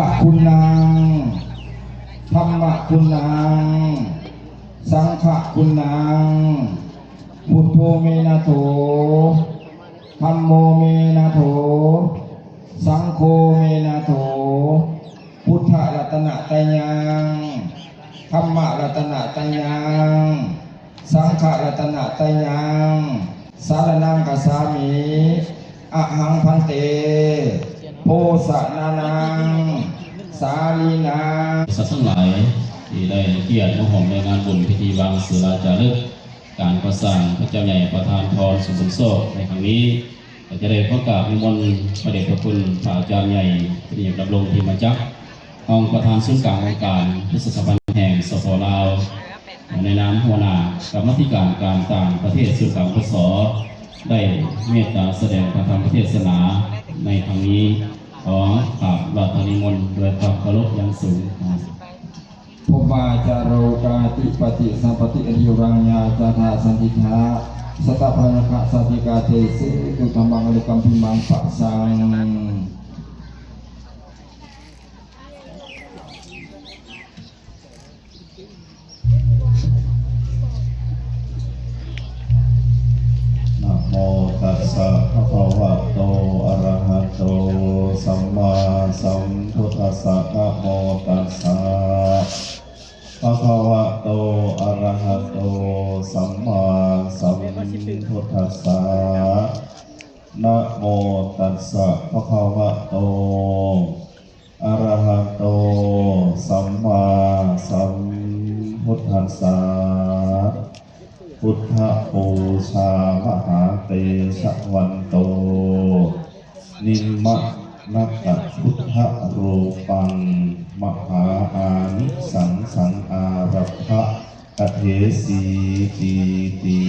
ະຄຸນນັງ ທຳມະຄຸນນັງ ສັງຄະຄຸນນັງ ພຸດໂທ ເມນາໂຖ ທຳໂມ ເມນາໂຖ ສັງໂຄ ເມນາໂຖ ພຸດທະລັດຕະນະໄຕຍັງ ທຳມະລັດຕະນະໄຕຍັງ ສັງຄະລັດຕະນະໄຕຍັງ ສາລະນັງຄະສາມິ ອະຫັງພັນເຕ ໂພຊະນານັງ ສາລີນັງ. ສັດທັງຫຼາຍທີ່ໄດ້ກຽດມາຮ່ວມໃນງານບຸນພິທີວາງເສລາຈາລຶກ ການກໍ່ສ້າງພະເຈົ້າໃຫຍ່ປະທານພອນສົມບູນໂຊກໃນຄັ້ງນີ້ ກໍຈະໄດ້ຂໍກາບນິມົນພະເດດພະຄຸນພະອາຈານໃຫຍ່ ປະລິຍາດຳລົງ ພິມມະຈັກ ຮອງປະທານສູນກາງອົງການປະຊາສຳພັນແຫ່ງ ສປ ລາວ ໃນນາມຫົວໜ້າກຳມາທິການການຕ່າງປະເທດສູນກາງ ປສ ໄດ້ເມດຕາສະແດງພະທຳເທດສະໜາໃນຄັ້ງນີ້. ຂໍກາບລາດພະນິມົນດ້ວຍຄວາມເຄົາລົບຢ່າງສູງ. ພະວາຈາໂລກາທິປະຕິ ສຳປະຕິ ອາຍຸ ວັນນະ ຊາຕະ ສັນຕິ ທະ ສັດຕະ ພະລະ ຄະ ສັນຕິ ກາ ເຕ ເສ ຕຸ ທຳ ມັງ ອະນຸກຳ ພິ ມັງ ປະ ສັງ. ນະໂມຕັດສະ ພະຄະວະໂຕ ອະລະຫະໂຕ ສຳມາສຳພຸດທັດສະ. ນະໂມຕັດສະ ພະຄະວະໂຕ ອະລະຫະໂຕ ສຳມາສຳພຸດທັດສະ. ນະໂມຕັດສະ ພະຄະວະໂຕ ອະລະຫະໂຕ ສຳມາສຳພຸດທັດສະ. ພຸດທະປູຊາ ມະຫາເຕຊະວັນໂຕ ນິມມະນະກະພຸດທະຮູປັງ ມະຫາອານິສັງສັງ ອາລັບພະກະເທສີຕີຕິ.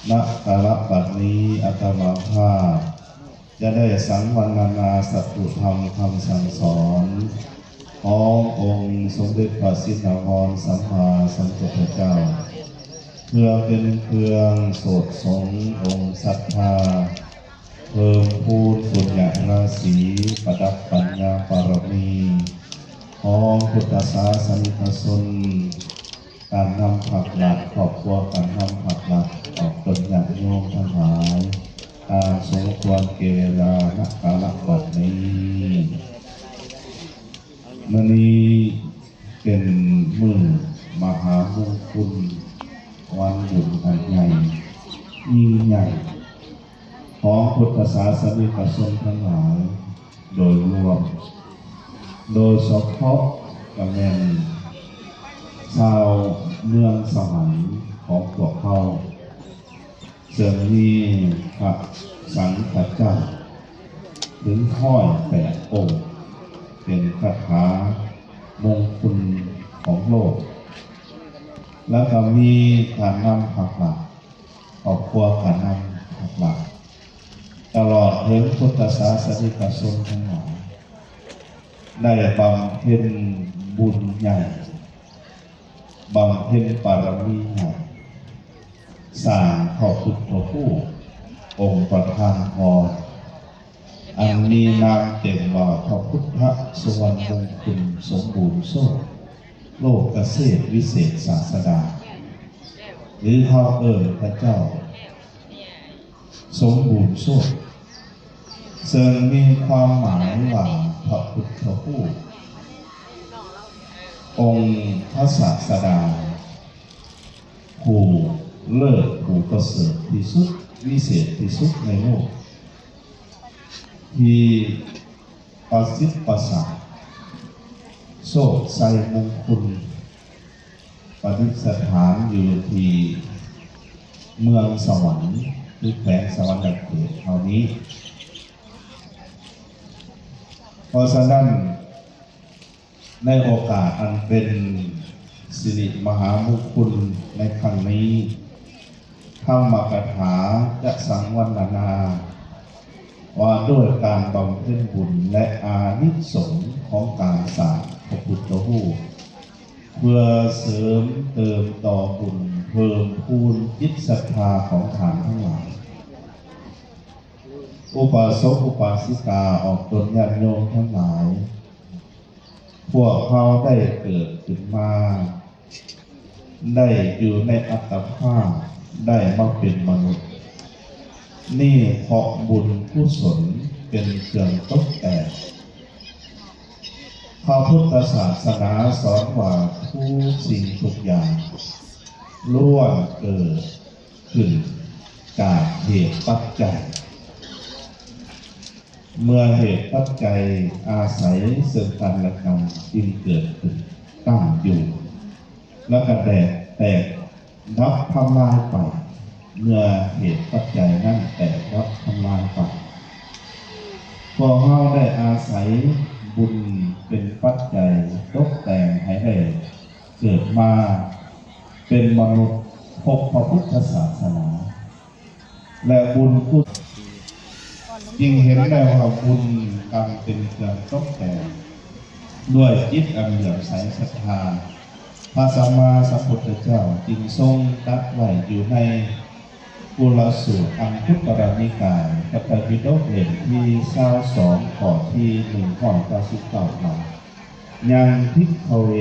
ນະກາລະບັດນີ້ ອາດຕະມາພາບ ຈະໄດ້ສັງວັນນະນາສັດຖຸທຳຄຳສັ່ງສອນຂອງອົງສົມເດັດພະຊິນນະວອນສຳມາສຳພຸດທະເຈົ້າ ເພື່ອເປັນເຄື່ອງໂສດສົງອົງສັດທາ ເພີ່ມພູນປຸນຍະລາສີ ປະດັບປັນຍາບາລະມີຂອງພຸດທະສາສະນິກະຊົນ ການນຳພາກລັດ, ຄອບຄົວການນຳພາກລັດ, ອອກຕົນຍາດໂຍມທັງຫຼາຍ ຕາມສົມຄວນແກ່ເວລາ ນະກາລະບັດນີ້. ມື້ນີ້ເປັນມື້ມະຫາມົງຄຸນ ວັນບຸນອັນໃຫຍ່ ຍິ່ງໃຫຍ່ ຂອງພຸດທະສາສະນິກະຊົນທັງຫຼາຍ ໂດຍລວມ, ໂດຍສະເພາະກະແມ່ນຊາວເມືອງສະຫວັນຂອງພວກເຮົາ ເຊິ່ງມີພະສັງຄະເຈົ້າເຖິງຮ້ອຍແປດອົງ ເປັນຄາຖາມົງຄຸນຂອງໂລກ ແລ້ວກໍມີການນຳພາກລັດ ຄອບຄົວການນຳພາກລັດ ຕະຫຼອດເຖິງພຸດທະສາສະນິກະຊົນທັງຫຼາຍ ໄດ້ບຳເພັນບຸນໃຫຍ່ ບຳເພັນບາລະມີໃຫຍ່ ສ້າງພະພຸດທະຮູບອົງປະທານພອນ ອັນມີນາມເຕັມວ່າ ພະພຸດທະສຸວັນມົງຄຸນສົມບູນໂຊກ ໂລກກະເສດວິເສດສາດສະດາ ຫຼືເຮົາເອີ້ນພະເຈົ້າສົມບູນໂຊກ ເຊິ່ງມີຄວາມໝາຍວ່າ ພະພຸດທະຮູບ ອົງພະສາດສະດາ ຜູ້ເລີດ ຜູ້ປະເສີດທີ່ສຸດ ວິເສດທີ່ສຸດໃນໂລກ ທີ່ປະສິດປະສາດ ໂຊກໄຊມຸງຄຸນ ປະດິດສະຖານຢູ່ທີ່ເມືອງສະຫວັນ ຫຼື ແຂວງສະຫວັນນະເຂດເຮົານີ້. ເພາະສະນັ້ນ ໃນໂອກາດອັນເປັນສິລິມະຫາມຸງຄຸນໃນຄັ້ງນີ້, ທຳມະກະຖາຈະສັງວັນນະນາວ່າດ້ວຍການບຳເພັນບຸນ ແລະ ອານິສົງຂອງການສ້າງພະພຸດທະຮູບ ເພື່ອເສີມເຕີມຕໍ່ບຸນ ເພີ່ມພູນຈິດສັດທາຂອງທ່ານທັງຫຼາຍ. ອຸປາສົກ ອຸປາສິກາ ອອກຕົນຍາດໂຍມທັງ ວກເຮົາໄດ້ເກີດຂຶ້ນມາ ໄດ້ຢູ່ໃນອັດຕະພາບ ໄດ້ມາເປັນມະນຸດ ນີ້ເພາະບຸນກຸສົນເປັນເຄື່ອງຕົກແຕ່ງ. ພະພຸດທະສາສະໜາສອນວ່າທຸກສິ່ງທຸກຢ່າງລ້ວນເກີດຂຶ້ນຈາກເຫດປັດໄຈ. ເມື່ອເຫດປັດໄຈອາໄສເຊິ່ງກັນແລະກັນຈຶ່ງເກີດຂຶ້ນຕັ້ງຢູ່ ແລະກະແຕກ ແຕກດັບທຳລາຍໄປ. ເມື່ອເຫດປັດໄຈນັ້ນແຕກດັບທຳລາຍໄປ, ພວກເຮົາໄດ້ອາໄສບຸນເປັນປັດໄຈຕົກແຕ່ງໃຫ້ໄດ້ເກີດມາເປັນມະນຸດ ພົບພະພຸດທະສາສະໜາ ແລະບຸນກຸ ຈຶ່ງເຫັນໄດ້ວ່າບຸນກຳເປັນເຄື່ອງຕົກແຕ່ງດ້ວຍຈິດອັນເຫຼື້ອມໃສສັດທາ. ພະສຳມາສຳພຸດທະເຈົ້າຈຶ່ງຊົງຕັດໄວ້ຢູ່ໃນກຸລະສູດ ອັງຄຸດຕະລະນິກາຍ ພະໄຕປິດົກເຫຼັ້ມທີຊາວສອງ ຂໍ້ທີໜຶ່ງຮ້ອຍເກົ້າສິບເກົ້າວ່າ ຍັງພິກຂະເວ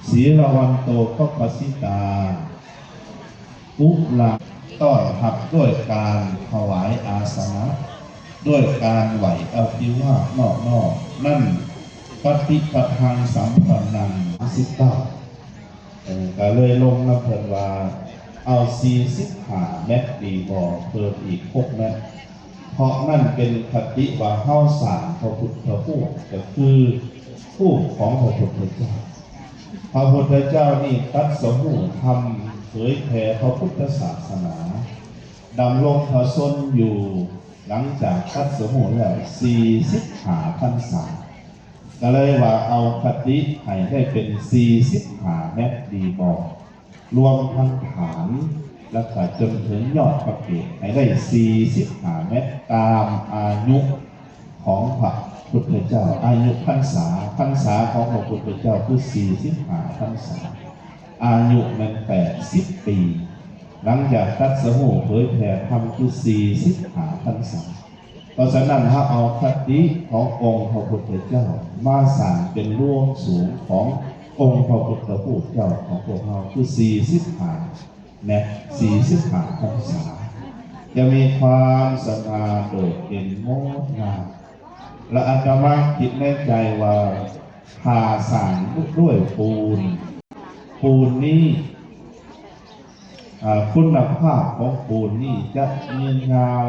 ສີລະວັນໂຕ ປະປະສິຕາ ອຸລະ ຕ້ອນຮັບດ້ວຍການຖວາຍອາສະນະ ດ້ວຍການໄຫວ້ອະພິວາດນອບນ້ອມ ນັ້ນປະຕິປະທັງສຳປັນນັງ ສິບເກົ້າ ເອີ ກະເລີຍລົງນຳເພິ່ນວ່າ ເອົາສີ່ສິບຫ້າແມັດດີບໍ່ ເພີ່ມອີກຫົກແມັດ ເພາະນັ້ນເປັນຄະຕິວ່າເຮົາສ້າງພະພຸດທະຮູບ ກະຄືຮູບຂອງພະພຸດທະເຈົ້າ. ພະພຸດທະເຈົ້ານີ້ຕັດສະຮູ້ທຳ ເຜີຍແຜ່ພະພຸດທະສາສະໜາ ດຳລົງພະຊົນຢູ່ ຫຼັງຈາກຕັດສະຮູ້ແລ້ວສີ່ສິບຫ້າພັນສາ ກະເລີຍວ່າເອົາຄະຕິໃຫ້ໄດ້ເປັນສີ່ສິບຫ້າແມັດດີບໍ່ ລວມທັງຖານ ແລະກະຈົນເຖິງຍອດພະເກດ ໃຫ້ໄດ້ສີ່ສິບຫ້າແມັດ ຕາມອາຍຸຂອງພະພຸດທະເຈົ້າ ອາຍຸພັນສາ ພັນສາຂອງພະພຸດທະເຈົ້າຄືສີ່ສິບຫ້າພັນສາ ອາຍຸແມ່ນແປດສິບປີ ຫຼັງຈາກຕັດສະຮູ້ເຜີຍແຜ່ທຳຄືສີ່ສິບຫ້າພັນສາ. ເພາະສະນັ້ນ ເຮົາເອົາຄະຕິຂອງອົງພະພຸດທະເຈົ້າມາສ້າງເປັນລວງສູງຂອງອົງພະພຸດທະຮູບເຈົ້າຂອງພວກເຮົາ ຄືສີ່ສິບຫ້າແມັດ ສີ່ສິບຫ້າພັນສາ ຈະມີຄວາມສະຫງ່າໂດດເດັ່ນງົດງາມ. ແລະອາດຕະມາຄິດໃນໃຈວ່າ ຖ້າສ້າງດ້ວຍປູນ ປູນນີ້ ອາ ຄຸນນະພາບຂອງປູນນີ້ຈະຍືນຍາວ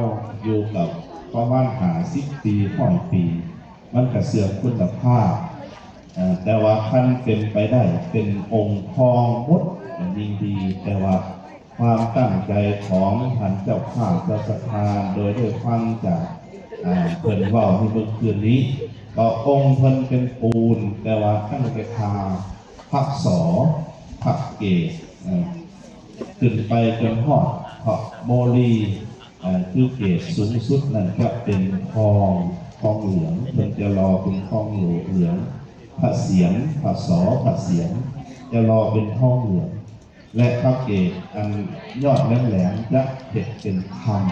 ຢູ່ກັບປະມານຫ້າສິບປີ ຮ້ອຍປີ ມັນກະເສື່ອມຄຸນນະພາບ ເອີ ແຕ່ວ່າຄັນເປັນໄປໄດ້ເປັນອົງທອງໝົດກະຍິ່ງດີ ແຕ່ວ່າຄວາມຕັ້ງໃຈຂອງທ່ານເຈົ້າພາບເຈົ້າສັດທາ ໂດຍໄດ້ຟັງຈາກ ອາ ເພິ່ນເວົ້າໃນເມື່ອຄືນນີ້ ກໍອົງເພິ່ນເປັນປູນ ແຕ່ວ່າຕັ້ງແຕ່ທ່າ ພະ ສ ພະ ເກດ ເອີ ຂຶ້ນໄປຈົນຮອດພະໂມລີ ເອີ ຄືເກດສູງສຸດນັ້ນຈະເປັນທອງ ທອງເຫຼືອງ ເພິ່ນຈະຫຼໍ່ເປັນທອງເຫຼືອງ ພະສຽງ ພະ ສ ພະສຽງ ຈະຫຼໍ່ເປັນທອງເຫຼືອງ ແລະ ພະເກດອັນຍອດແຫຼມໆ ຈະເຮັດເປັນຄຳ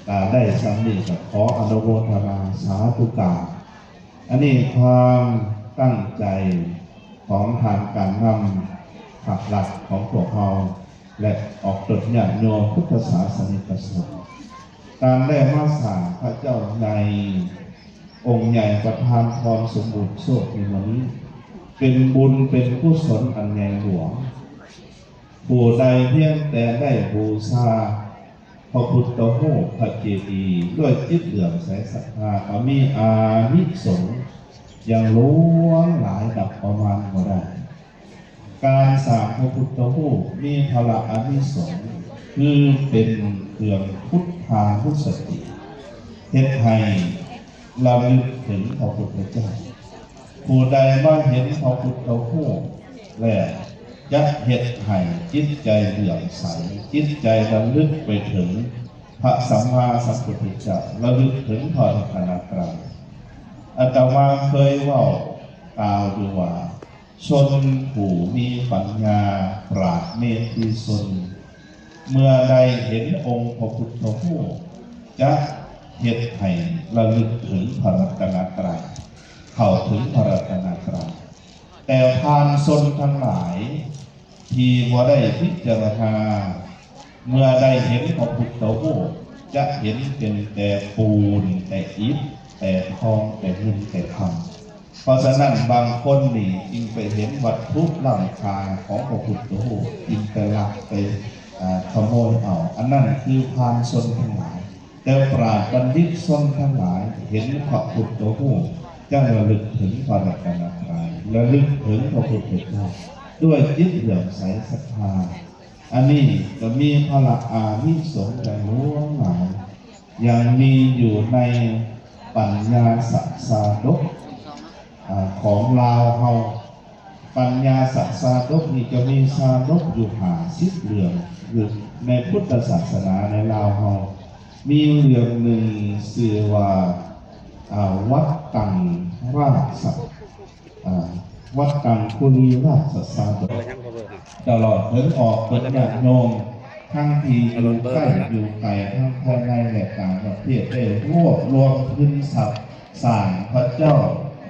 ກະໄດ້ສ່ຳນີ້ ກະຂໍອະນຸໂມທະນາສາທຸການ. ອັນນີ້ຄວາມຕັ້ງໃຈຂອງທ່ານການນຳພັກລັດຂອງພວກເຮົາ ແລະ ອອກຕົນຍາດໂຍມພຸດທະສາສະນິກະຊົນ ການໄດ້ມາສ້າງພະເຈົ້າໃຫຍ່ ອົງໃຫຍ່ປະທານພອນສົມບູນໂຊກໃນມື້ນີ້ ເປັນບຸນເປັນກຸສົນອັນໃຫຍ່ຫຼວງ. ຜູ້ໃດພຽງແຕ່ໄດ້ບູຊາ ພະພຸດທະຮູບ ພະເຈດີ ດ້ວຍຈິດເຫຼື້ອມໃສສັດທາ ກໍມີອານິສົງຢ່າງຫຼວງຫຼາຍ ນັບປະມານບໍ່ໄດ້. ການສ້າງພະພຸດທະຮູບມີພະລະອານິສົງ ຄືເປັນເຄື່ອງພຸດທານຸສະຕິ ເຮັດໃຫ້ລະລຶກເຖິງພະພຸດທະເຈົ້າ. ຜູ້ໃດມາເຫັນພະພຸດທະຮູບແລ້ວ ຈະເຮັດໃຫ້ຈິດໃຈເຫຼື້ອມໃສ, ຈິດໃຈລະລຶກໄປເຖິງພະສຳມາສຳພຸດທະເຈົ້າ, ລະລຶກເຖິງພະລັດຕະນະໄຕ. ອາດຕະມາເຄີຍເວົ້າກ່າວຢູ່ວ່າ, ຊົນຜູ້ມີປັນຍາ, ປາດເມທິຊົນ, ເມື່ອໃດເຫັນອົງພະພຸດທະຮູບ ຈະເຮັດໃຫ້ລະລຶກເຖິງພະລັດຕະນະໄຕ. ຄ ເຂົ້າເຖິງພະລັດຕະນະໄຕ ແຕ່ທ່ານຊົນທັງຫຼາຍທີ່ບໍ່ໄດ້ພິຈາລະນາ ເມື່ອໄດ້ເຫັນພະພຸດທະຮູບ ຈະເຫັນເປັນແຕ່ປູນ ແຕ່ອິດ ແຕ່ທອງ ແຕ່ເງິນ ແຕ່ຄຳ. ເພາະສະນັ້ນ ບາງຄົນນີ້ຈຶ່ງໄປເຫັນວັດຖຸລ້ຳຄ່າຂອງພະພຸດທະຮູບ ຈຶ່ງໄປລັກໄປ ອາ ຂະໂມຍເອົາ. ອັນນັ້ນຄືພານຊົນທັງຫຼາຍ. ແຕ່ປາດບັນດິດຊົນທັງຫຼາຍເຫັນພະພຸດທະຮູບ ຈະລະລຶກເຖິງພະລັດຕະນະໄຕ ລະລຶກເຖິງພະພຸດທະເຈົ້າ ດ້ວຍຈິດເຫຼື້ອມໃສສັດທາ. ອັນນີ້ກໍມີພະລະອານິສົງຢ່າງຫຼວງຫຼາຍ ຍັງມີຢູ່ໃນປັນຍາສະຊາດົກ ອາ ຂອງລາວເຮົາ. ປັນຍາສະຊາດົກນີ້ຈະມີຊາດົກຢູ່ຫ້າສິບເລື່ອງ ຢູ່ໃນພຸດທະສາສະໜາໃນລາວເຮົາ. ມີເລື່ອງໜຶ່ງຊື່ວ່າ ອາ ວັດຕັງລາຊະ ອາ ວັດຕັງຄຸລີລາຊະຊາດົກ ຕະຫຼອດເຖິງອອກເປັນຍາດໂຍມ ທັງທີ່ຢູ່ໃກ້ຢູ່ໄກ ທັງພາຍໃນ ແລະ ຕ່າງປະເທດ ໄດ້ລວບລວມທຶນຊັບ ສ້າງພະເຈົ້າ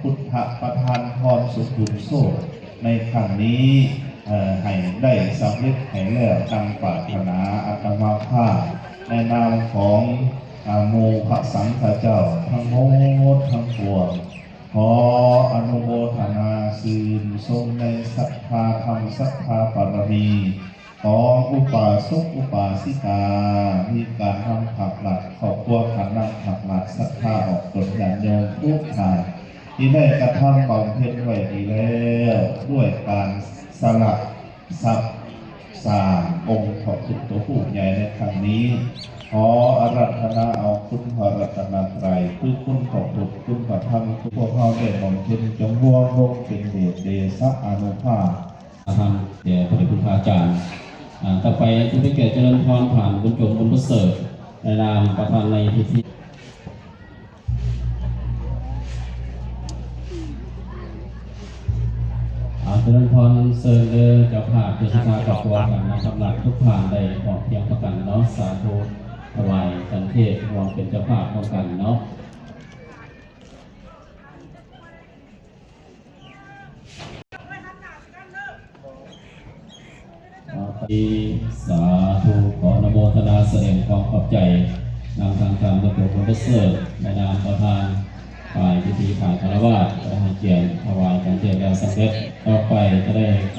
ພຸດທະປະທານພອນສົມບູນໂຊກໃນຄັ້ງນີ້ ເອີ ໃຫ້ໄດ້ສຳເລັດໃຫ້ແລ້ວດັ່ງປາດຖະໜາ. ອາດຕະມາພາບໃນນາມຂອງ ອາ ໝູ່ພະສັງຄະເຈົ້າທັງໝົດທັງປວງ ຂໍອະນຸໂມທະນາຊື່ນຊົມໃນສັດທາທຳ ສັດທາບາລະມີ ຂອງອຸປາສົກອຸປາສິກາ ມີການນຳພາກລັດ ຄອບຄົວການນຳພາກລັດ ສັດທາອອກຕົນ ຍາດໂຍມທຸກທ່ານ ທີ່ໄດ້ກະທຳບຳເພັນໄວ້ດີແລ້ວ ດ້ວຍການສະຫຼະຊັບສ້າງອົງພະພຸດທະຮູບໃຫຍ່ໃນຄັ້ງນີ້. ຂໍອາລາທະນາເອົາຄຸນພະລັດຕະນະໄຕ ຄືຄຸນພະພຸດ ຄຸນພະທຳ ທີ່ພວກເຮົາໄດ້ບຳເພັນ ຈົ່ງລວມລົງເປັນເດດເດຊະອານຸພາບ ທຳແດ່ພະເດດຄຸນພະອາຈານ. ອາ ຕໍ່ໄປຈະເປັນກຽດຈະເລີນພອນທ່ານບຸນຈົງ ບຸນປະເສີດ ໃນນາມປະທານໃນພິທີ. ອາ ຈະເລີນພອນ ເຊີນເດີເຈົ້າພາບ ເຈົ້າສັດທາຄອບຄົວການນຳພາກລັດທຸກທ່ານໄດ້ພ້ອມພຽງປະກັນເນາະ. ສາທຸ ຖວາຍຂັນເທດ ຮ່ວມເປັນເຈົ້າພາບຮ່ວມກັນເນາະ. ສາທຸ ຂໍອະນຸໂມທະນາສະແດງຄວາມຂອບໃຈ ນຳທາງທ່ານ ດອກເຕີ ບຸນປະເສີດ ໃນນາມປະທານຝ່າຍພິທີ ຝ່າຍຄາລະວາດ ໄດ້ໃຫ້ກຽດຖວາຍການເທດແລ້ວສຳເລັດ. ຕໍ່ໄປຈະໄດ້ເຂົ້າ